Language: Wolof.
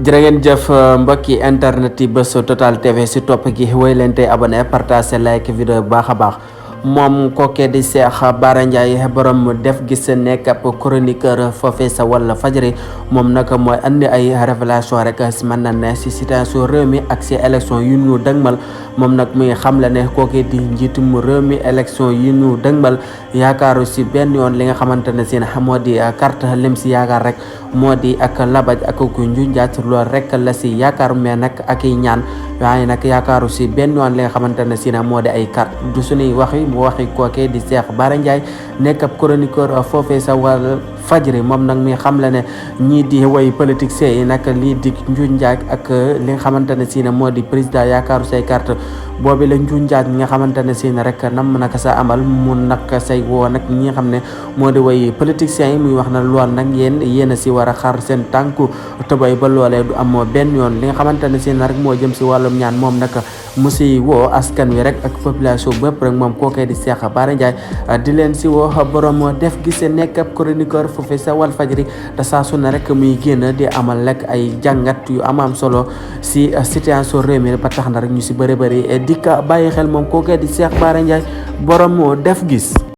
jërë ngeen jëf mbokki internet yi Buzz Total TV si topp gi woy leen tey abonné partage like vidéo bu baax a baax moom kookee di Cheikh Bara Ndiaye borom def gis nekk ab chroniqueur foofee sa wala fajri moom nag mooy andi ay révélation rek si mën na ne si situation réew mi ak si élection yu ñu dëgmal moom nag muy xam la ne kookee di njiitum réew mi élection yu ñu dëgmal yaakaaru si benn yoon li nga xamante ne si moo di carte lim si yaakaar rek moo di ak labaj ak ku njunjaat loolu rek la si yaakaar mais nag ak i ñaan waaye nag yaakaaru si benn yoon li nga xamante ne si moo di ay carte du suñuy wax yi mu waxi kookee di Cheikh Bara Ndiaye nekk ab chroniqueur foofee sa wàll fajri moom nag mi xam la ne ñii di way politiciens yi nag lii di njunjaaj ak li nga xamante ne si moo di président yaakaaru say carte boobi la njunjaaj ñi nga xamante ne si rek nam naka sa amal mu nag say woo nag ñi nga xam ne moo di way politiciens yi muy wax na lool nag yéen a si war a xar seen tànku tëbay ba loolee du am benn yoon li nga xamante ne si rek moo jëm si wàllum ñaan moom nag mu si woo askan wi rek ak population bépp rek moom kookee di Cheikh Bara Ndiaye di leen si woo borom def gise nekk ab chroniqueur foofee sa wal fajri te saa su ne rek muy génn di amal rek ay jàngat yu am solo si situation réew mi ba tax na rek ñu si bëri di ka bàyyi xel moom kookee di Cheikh Bara Ndiaye borom def gis.